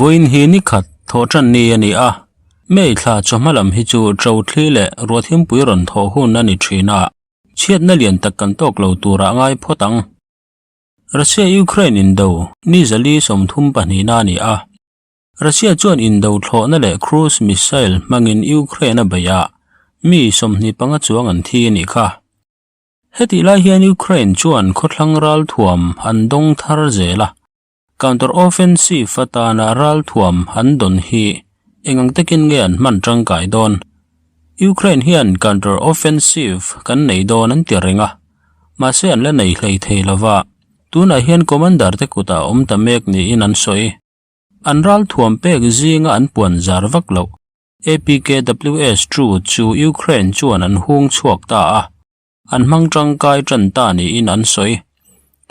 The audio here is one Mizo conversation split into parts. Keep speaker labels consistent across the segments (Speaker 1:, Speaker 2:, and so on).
Speaker 1: Vawiin hi ni khat thawhṭan ni a ni a, May thla chawhma lam hi chu ṭo thli leh ruahthimpui rawn thawh hun a ni ṭhin a, chhiatna lian tak kan tawk lo turah ngai phawt ang. Russia-Ukraine indo ni zali 30 pahnihna a ni a, Russia chuan indo thlawhna leh cruise missile hmangin Ukraine a beih a, mi 25 chuang an thi a nih kha. Hetih lai hian Ukraine chuan khawthlang ralthuam an dawng thar zel a, counter-offensive atana ralthuam an dawn hi eng ang takin nge an hman tangkai dawn? Ukraine hian counter-offensive kan nei dawn an ti reng a, mahse an la nei hlei thei lova, tunah hian commander te kutah a awm ta mek niin an sawi. An ralthuam pek zinga an puan zar vak loh. APKWS True chu Ukraine chuan an hung chhuak ta a, an hmang tangkai tan ta niin an sawi.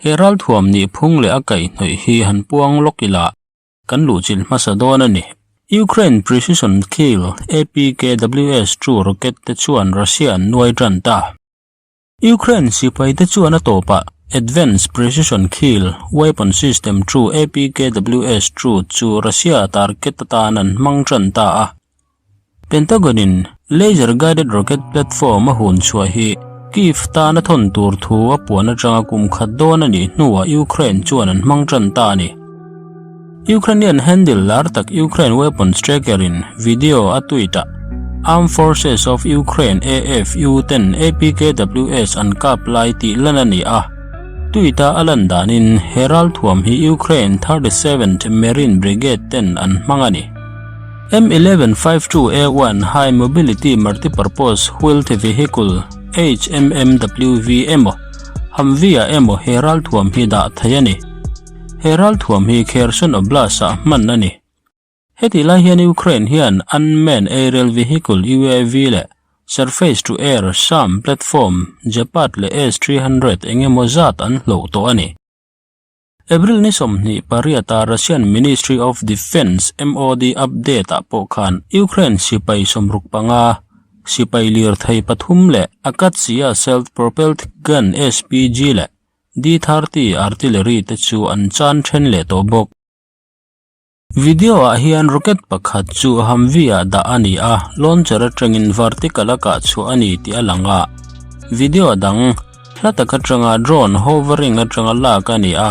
Speaker 1: He ralthuam nih phung leh a kaihhnawih hi han puang lawk ila kan luhchilh hmasa dawn a ni. Ukraine Precision Kill APKWS True rocket te chuan Russia an nuai tan ta. Ukraine sipaite chuan a tawpah Advanced Precision Kill Weapon System True APKWS True chu Russia target atan an hmang tan ta a. Pentagon-in Laser Guided Rocket Platform a hun chhuah hi Kyiv tana thawn tur thu a puan atanga kum khat dawn a nih hnuah Ukraine chuan an hmang tan ta a ni. Ukrainian handle lar tak Ukraine Weapons Tracker-in video a tweet a, Armed Forces of Ukraine, AFU, ten APKWS an kap lai tih lan a ni a. Tweet-a a lan danin he ralthuam hi Ukraine 37th Marine Brigade ten an hmang a ni. M1152A1 High Mobility Multipurpose Wheeled Vehicle, HMMWV, emaw Humvee-ah emaw he ralthuam hi dah theih a ni. He ralthuam hi Kherson Oblast-ah hman a ni. Hetih lai hian Ukraine hian Unmanned Aerial Vehicle, UAV, leh Surface-to-Air, SAM, platform, Gepard leh S-300 eng emaw zat an hloh tawh a ni. April ni 28-a Russian Ministry of Defence, MOD, update-ah pawh khan Ukraine sipai 65, sipai lirthei pathum leh Akatsia Self-Propelled Gun, SPG, leh D-thirty artillery te chu an chan then leh tawh bawk. Video ah hian rocket pakhat chu Humvee ah dah a ni a, launcher atangin vertical a kah chhuah a ni tih a lang a. Video dang, hla tak atanga drone hovering atanga lak a ni a,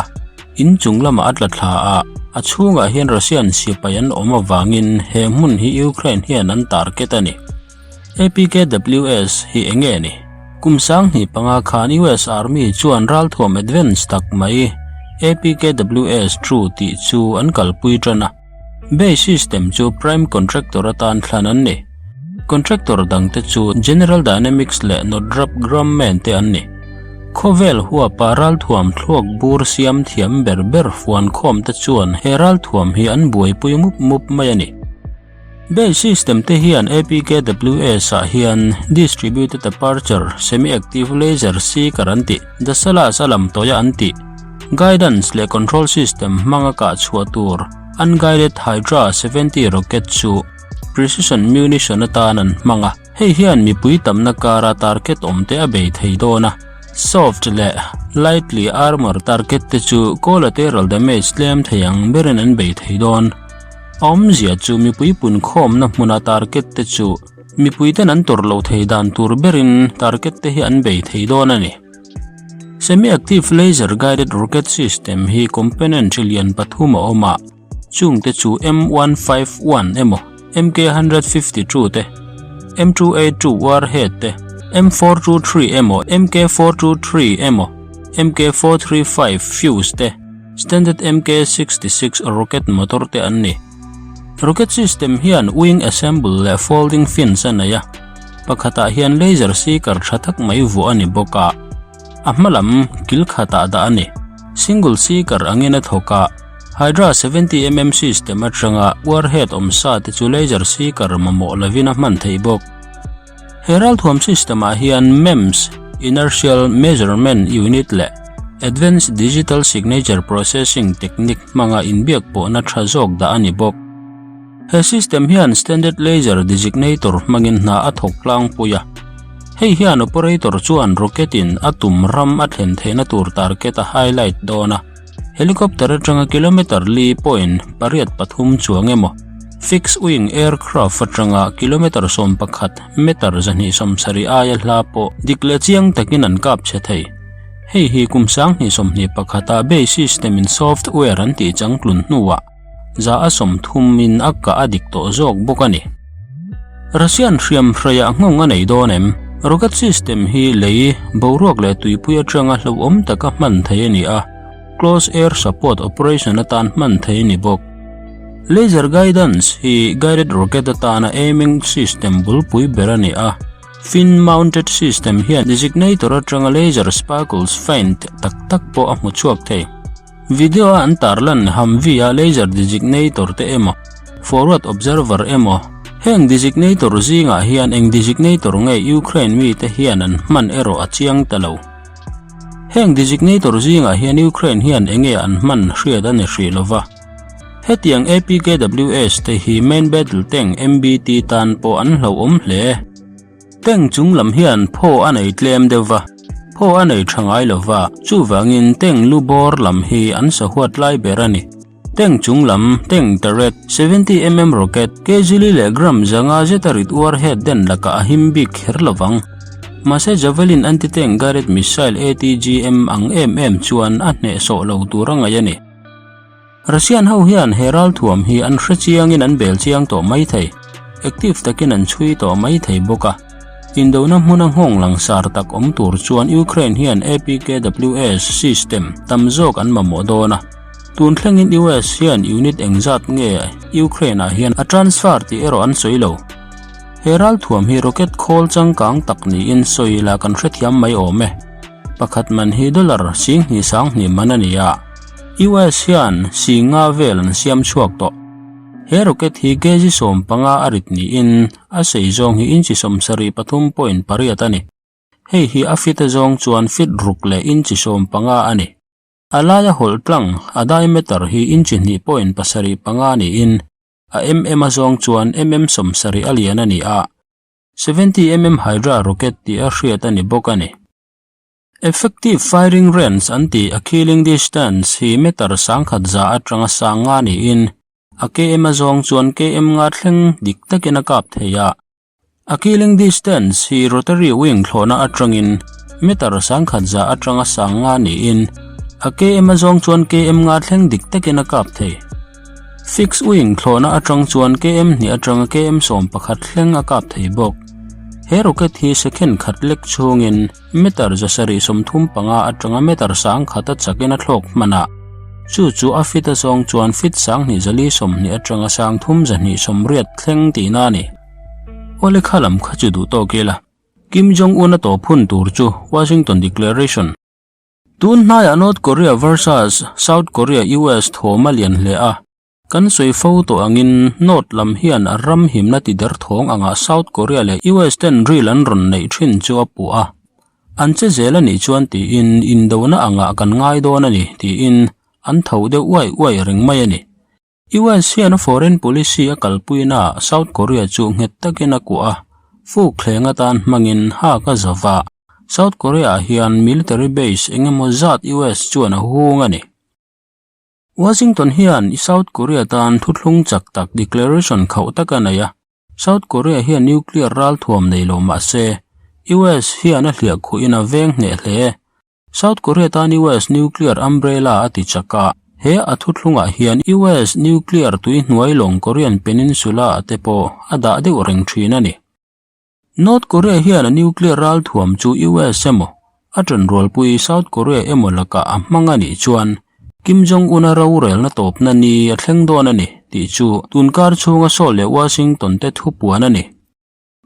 Speaker 1: inchung lamah a tla thla a, a chhungah hian Russian sipai an awm avangin he hmun hi Ukraine hian an target a ni. APKWS hi eng nge ni? Kum 2005 khan US Army chuan ralthuam advance tak mai APKWS True tih chu an kalpui tan a. Bay system chu prime contractor atan thlan an ni. Contractor dangte chu General Dynamics leh Northrop Grumman te an ni. Khawvel huapa ralthuam thluak bur siam thiam ber ber fuankhawm te chuan he ralthuam hi an buaipui mup mup mai a ni. Bay system te hian APKWS ah hian Distributed Aperture Semi-Active Laser Seeker an tih, Dasalas a lam tawia an tih, Guidance leh Control System hmanga kah chhuah tur Unguided Hydra 70 rocket chu Precision Munition atan an hmang a, hei hian mipui tamna kara target awm te a bei thei dawn a, soft leh lightly armor target te chu collateral damage tlem thei ang berin an bei thei dawn. A awmzia chu mipui punkhawmna hmuna target te chu mipuiten an tawrh loh thei dan tur berin target te hi an bei thei dawn a ni. Semi-active laser guided rocket system hi component chi lian pathum a awm a, chungte chu M151 emaw MK152 te, M282 warhead te, M423 emaw MK423 emaw MK435 fuse te, Standard MK66 rocket motor te an ni. Rocket system hian wing assemble leh folding fins a nei a, pakhatah hian laser seeker tha tak mai vuah a ni bawk a, a hma lam kil khatah dah a ni. Single seeker angin a thawk a, Hydra 70mm system atanga warhead awm sa te chu laser seeker mamawh lovin a hman theih bawk. He ralthuam system ah hian MEMS, Inertial Measurement Unit leh Advanced Digital Signature Processing technique hmanga inbiak pawhna tha zawk dah a ni bawk. He system hian standard laser designator hmangin hna a thawk tlangpui a. Hei hian operator chuan rocket in a tum ram a thlen theihna tur target a highlight dawn a. Helicopter atanga kilometer li point pariat pathum chuang emaw, fixed wing aircraft atanga kilometer 11 meter 270 aia hla pawh dik leh chiang takin an kap chhe thei. Hei hi kum 2021 a BAE system in software an tih changtlun hnuah za a 30 in a kah a dik tawh zawk bawk a ni. Russian hriam hraiah nghawng a nei dawn em? Rocket system hi lei, boruak leh tuipui atanga hlauhawm taka hman thei a ni a, close air support operation atan hman thei a ni bawk. Laser guidance hi guided rocket atana aiming system bulpui ber a ni a, fin mounted system hian designator atanga laser sparkles faint tak tak pawh a hmu chhuak thei. Video a an tarlan Humvee a laser designator te emaw, forward observer emaw, heng designator zingah hian eng designator nge Ukraine mite hian an hman erawh a chiang ta lo. Heng designator zingah hian Ukraine hian enge an hman hriat a ni hrih lova. Hetiang APKWS te hi main battle tank MBT tan pawh an hlauhawm hle. Tank chung lam hian phaw a nei tlem deuh va, phaw a nei tha ngai lo va, chuvangin tank lu bawr lam hi an sahuat lai ber a ni. Tank chung lam, tank turret, 70 mm rocket, kg li leh gram zanga zeta rit uar het den lakah a him bik kher lo vang. Mahse Javelin anti-tank guided missile ATGM ang em em chuan a hnehsawh lo tur a ngaih a ni. Russian ho hian he ralthuam hi an hre chiangin an bel chiang tawh mai thei, active takin an chhui tawh mai thei bawk a. Indona hmuna nghawng langsar tak awm tur chuan Ukraine hian APKWS system tam zawk an mamawh dawn a. Tun thlengin US hian unit engzat nge Ukraine ah hian a transfer tih erawh an sawi lo. He ralthuam hi rocket khawl changkang tak niin sawi la kan hrethiam mai awm e. Pakhat man hi dollar 10,000 sanghnih man a ni a, US hian 50 vel an siam chhuak tawh. He rocket hi kg 15 a rit niin a sei zawng hi inchi 73.8 a ni. Hei hi a fit zawng chuan fit ruk leh inchi 15 a ni. A laia hawlh tlang a diameter hi inchi 2.75 niin a mm a zawng chuan mm 70 a lian a ni a. 70 mm Hydra rocket tih a hriat a ni bawk a ni. Effective firing range an tih a killing distance hi meter sangkhat za atanga sang nga niin a km a zawng chuan km nga thleng dik takin a kap thei a. A killing distance hi rotary wing thlawhna atangin meter sangkhat za atanga sang nga niin a km a zawng chuan km nga thleng dik takin a kap thei. Fixed wing thlawhna atang chuan km hnih atanga km 11 thleng a kap thei bawk. He rocket hi second khat lek chhungin meter 735 atanga meter 100 a chakin a thlawk hman a. Chu chu a fit a zawng chuan fit 2420 atanga 3280 thleng tihna a ni. Awle kha lam kha chu duh tawk ila. Kim Jong-un a tawp hun tur chu Washington Declaration. Tun hnaiah North Korea versus South Korea US thawm a lian hle a, kan sawi fo tawh angin North lam hian a ram himna ti der thawng angah South Korea leh US ten ril an rawn neih thin chu a puh a, an che zel a nih chuan tiin indona angah kan ngai dawn a ni tiin an tho deuh uai uai reng mai a ni. US hian a foreign policy a kalpuina ah South Korea chu nghet takin a kuah a, fuk thleng atan hmangin hak a zo va. South Korea ah hian military base engemaw zat US chuan a hung a ni. Washington hian South Korea tan thuthlung chak tak declaration khauh tak a nei a, South Korea hian nuclear ralthuam nei lo mah se, US hian a hliah khuhin a veng hneh hle. South Korea tan US nuclear umbrella a ti chak a, he a thuthlungah hian US nuclear tui hnuai lawng Korean Peninsula-ah te pawh a dah deuh reng thin a ni. North Korea hian a nuclear ralthuam chu US emaw, a ṭanrualpui South Korea emaw lakah a hmang a nih chuan Kim Jong-un-a rorelna tawpna ni a thleng dawn a ni tih chu tunkar chhunga Seoul leh Washington te thupuan a ni.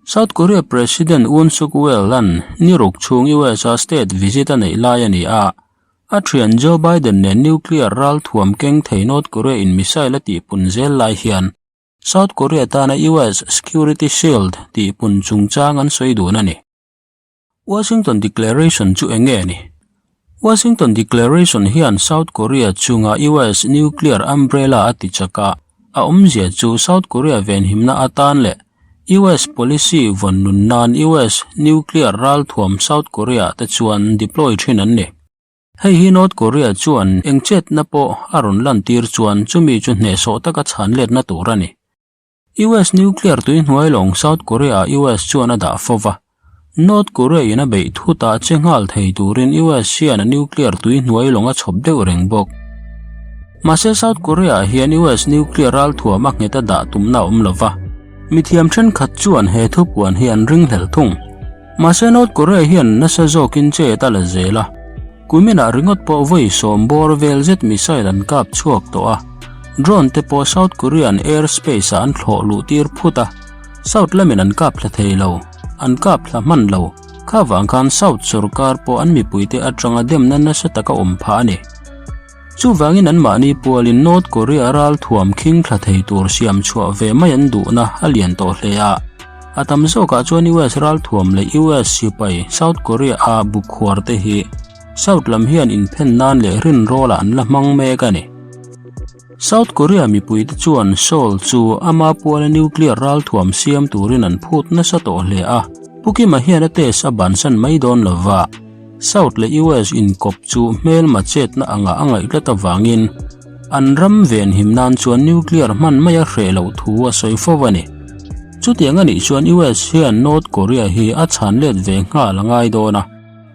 Speaker 1: South Korea President Yoon Suk Yeol-a'n ni ruk chhung US-a state visit a neih lai a ni a, a thian Joe Biden nen nuclear ralthuam keng thei North Korea-in missile a tihpun zel lai hian South Korea tana US Security Shield tihpun chungchang an sawi dun a ni. Washington Declaration chu eng nge ni? Washington Declaration hian South Korea chunga US nuclear umbrella a ti chak a, a awmzia chu South Korea venhimna atan leh US policy vawn nun nan US nuclear ralthuam South Korea te chuan deploy thin an ni. Hei hi North Korea chuan eng chetna pawh a rawn lantir chuan chumi chu hnehsawh taka chhan letna tur a ni. US nuclear tuihnuai lawng South Korea-ah US chuan a dah fo va. North Korea-in a beih thutah che nghal thei turin US hian a nuclear tuihnuai lawng a chhawp deuh reng bawk. Mahse South Korea-ah hian US nuclear ralthuam a nghet a dah tumna a awm lo va. Mithiam thenkhat chuan he thupuan hi an ringhlel thung. Mahse North Korea hian nasa zawkin chet a la zel a. Kuminah ringawt pawh vawi sawm bawr vel zet missile an kap chhuak tawh a, drone te pawh South Korean air space ah an thlawh luh tir phut a, South lamin an kap thla thei lo, an kap thla hman lo, kha vang khan South sorkar pawh an mipuite atanga demna nasa taka awm phah a ni. Chuvangin anmahni pualin North Korea ralthuam khing thla thei tur siam chhuah ve mai an duhna a lian tawh hle a. A tam zawkah chuan US ralthuam leh US sipai South Korea-a bu khuar te hi South lam hian inphen nan leh rinrawlah an la hmang mek a ni. South Korea mipuite chuan Seoul chu ama puala nuclear ralthuam siam turin an phut nasa tawh hle a, Pu Kima hian a test a bansan mai dawn lova. South leh US inkawp chu hmelma chetna anga a ngaih tlat avangin an ram venhim nan chuan nuclear hman mai a hreh loh thu a sawi fo a ni. Chutiang a nih chuan US hian North Korea hi a chhan let ve nghal a ngai dawn a,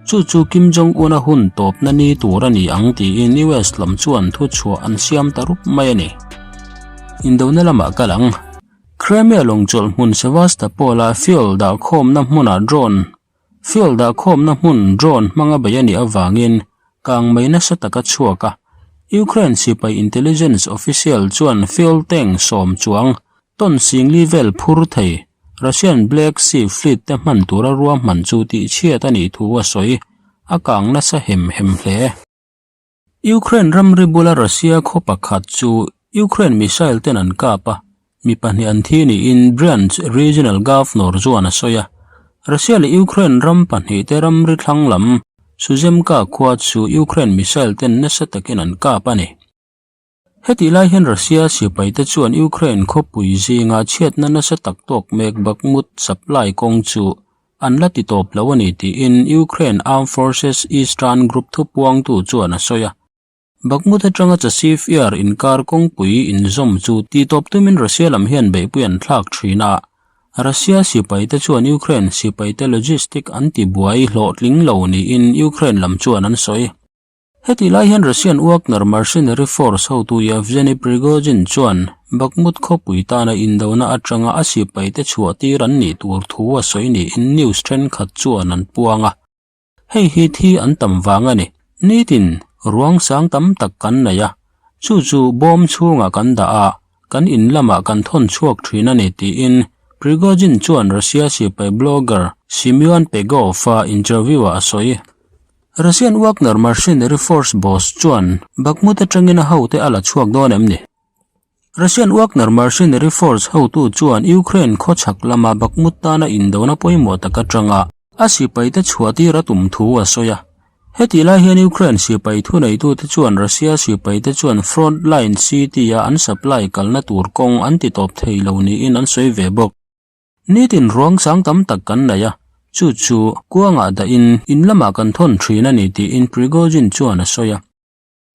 Speaker 1: chu chu Kim Jong Un a hun tawpna ni tur a ni ang tiin US lam chuan thuchhuah an siam ta rup mai a ni. Indona lamah kal ang. Crimea lawngchawlh hmun Sevastopol-a fuel dahkhawmna hmunah drone Fuel dahkhawmna hmun drone hmanga bei a nih avangin kang mai nasa tak a chhuak a. Ukraine sipai intelligence official chuan fuel tank sawm chuang ton singli vel phur thei Russian Black Sea Fleet te hman tura ruahman chu tihchhiat a nih thu a sawi. A kang nasa hem hem hle. Ukraine ramri bula Russia khaw pakhat chu Ukraine missile ten an kap a, mi pahnih an thi niin Bryansk Regional Governor chuan a sawi a. Russia leh Ukraine ram pahnih te ramri thlang lam Suzemka khua chu Ukraine missile ten nasa takin an kap a ni. Hetih lai hian Russia sipaite chuan Ukraine khawpui zinga chhiatna nasa tak tawk mek Bakhmut supply kawng chu an la ti tawp lo a ni tiin Ukraine Armed Forces Eastern Group thupuangtu chuan a sawi a. Bakhmut atanga Chasiv Yar inkar kawngpui inzawm chu titawp tumin Russia lam hian beihpui an thlak thin a, Russia sipaite chuan Ukraine sipaite logistic an tibuai hlawhtling lo niin Ukraine lam chuan an sawi. Hetih lai hian Russian Wagner mercenary force hotu Yevgeny Prigozhin chuan Bakhmut khawpui tana indona atanga a sipaite chhuah tir an nih tur thu a sawi niin news thenkhat chuan an puang a. Hei hi thi an tam vang a ni. Nitin ruang sang tam tak kan nei a, chu chu bawm chhungah kan dah a, kan in lamah kan thawn chhuak thin a ni tiin Prigozhin chuan Russia sipai blogger Semyon Pegov-a interview-ah a sawi. Russian Wagner mercenary force boss chuan Bakhmut atangin a hote a la chhuak dawn em ni? Russian Wagner mercenary force hotu chuan Ukraine khawchhak lama Bakhmut tana indona pawimawh tak atanga a sipaite chhuahtir a tum thu a sawi a. Hetih lai hian Ukraine sipai thuneitute chuan Russia sipaite chuan front line city-a an supply kalna tur kawng an titawp thei lo niin an sawi ve bawk. Nitin ruang sang tam tak kan nei a, chu chu kuangah dahin in lamah kan thawn thin a ni tiin Prigozhin chuan a sawi a.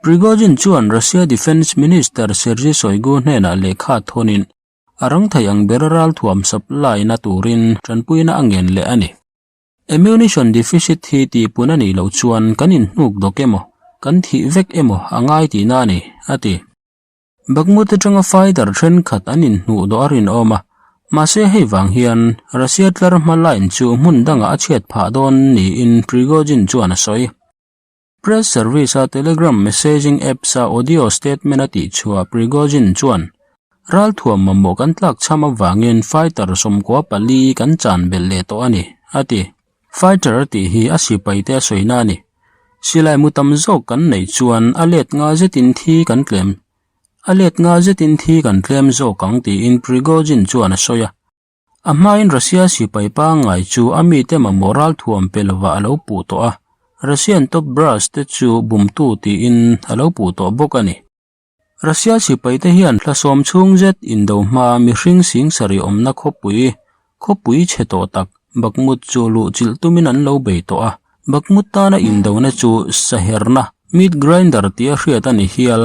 Speaker 1: Prigozhin chuan Russia Defence Minister Sergei Shoigu hnenah lehkha thawnin a rang thei ang bera ralthuam supply na turin tanpuina a ngen leh a ni. Ammunition deficit hi tihpun a nih loh chuan kan inhnuk dawk emaw, kan thih vek emaw a ngai tihna a ni, a ti. Bakhmut atanga fighter thenkhat an inhnuh dawh a rinawm a, mahse hei vang hian Russia tlar hma line chu hmun dangah a chhiat phah dawn niin Prigozhin chuan a sawi. Press service-a Telegram messaging apps-a audio statement a tihchhuah Prigozhin chuan, Ralthuam mamawh kan tlakchham avangin fighter 14 kan chan belh leh tawh a ni, a ti. Fighter a tih hi a sipaite a sawina a ni. Silai mu tam zawk kan neih chuan a let nga zetin thi kan tlem a let nga zetin thi kan tlem zawk ang tiin Prigozhin chuan a sawi a. A hmain Russia sipai pangngai chu a mite mamawh ralthuam pe lovah a lo puh tawh a, Russian top brass te chu bumtu tiin a lo puh tawh bawk a ni. Russia sipaite hian thlasawm chhung zet indo hmaa mihring singsarih awmna khawpui, khawpui chhe tawh tak Bakhmut chu luhchilh tumin an lo bei tawh a. Bakhmut tana indona chu saherna, Meat grinder tia hriat a ni hial.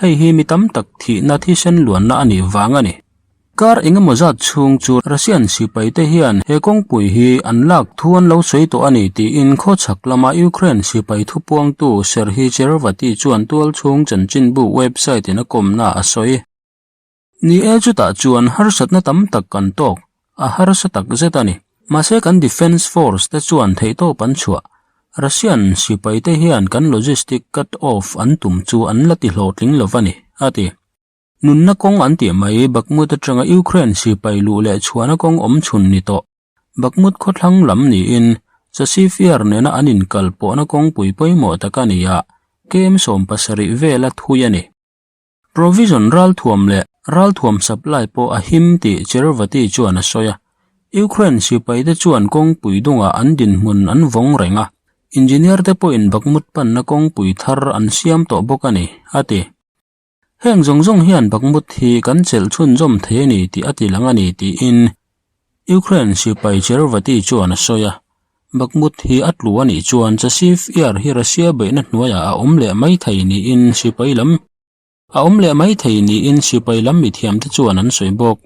Speaker 1: Hei hi mi tam tak thihna thisen luanna a nih vang a ni. Kar engemaw zat chhung chu Russian sipaite hian he kawngpui hi an lak thu an lo sawi tawh a ni tiin khawchhak lama Ukraine sipai thupuangtu Serhiy Chervati chuan tualchhung chanchinbu website in a kawmna a sawi. Ni e chutah chuan harsatna tam tak kan tawk, a harsa tak zet a ni. Mahse kan Defence Force te chuan theihtawp an chhuah. Russian sipai te hian kan logistic cut off an tum chu an la ti hlawhtling lo va ni, a ti. Nunna kawng an tih mai Bakhmut atanga Ukraine sipai luh leh chhuahna kawng awm chhun ni tawh. Bakhmut khawthlang lam niin Chasiv Yar nena an inkal pawhna kawngpui pawimawh tak a ni a, KM 70 vela thui a ni. Provision ralthuam leh ralthuam supply pawh a him tih Chervati chuan a sawi a. Ukraine sipaite chuan kawngpui dungah an dinhmun an vawng reng a, engineer te pawhin Bakhmut panna kawngpui thar an siam tawh bawk a ni, a ti. Heng zawng zawng hian Bakhmut hi kan chelh chhunzawm thei a ni tih a ti lang a ni tiin Ukraine sipai Chervati chuan a sawi a. Bakhmut hi a tlu a nih chuan Chasiv Yar hi Russia beihna hnuaiah a awm leh mai thei niin sipai lam a awm leh mai thei niin sipai lam mithiamte chuan an sawi bawk.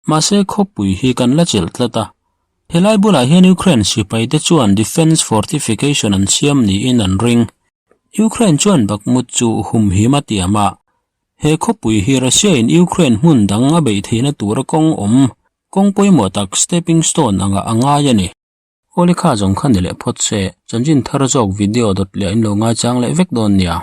Speaker 1: Mahse khawpui hi kan la chelh tlat a. Helai bulah hian Ukraine sipaite chuan defence fortification an siam niin an ring. Ukraine chuan Bakhmut chu humhim a tiam a. He khawpui hi Russia-in Ukraine hmun dang a beih theihna tura kawng awm kawng pawimawh tak stepping stone angah a ngai a ni. Awle kha zawng kha ni leh phawt se, chanchin thar zawk video dawt leh in lo ngaichang leh vek dawn nia.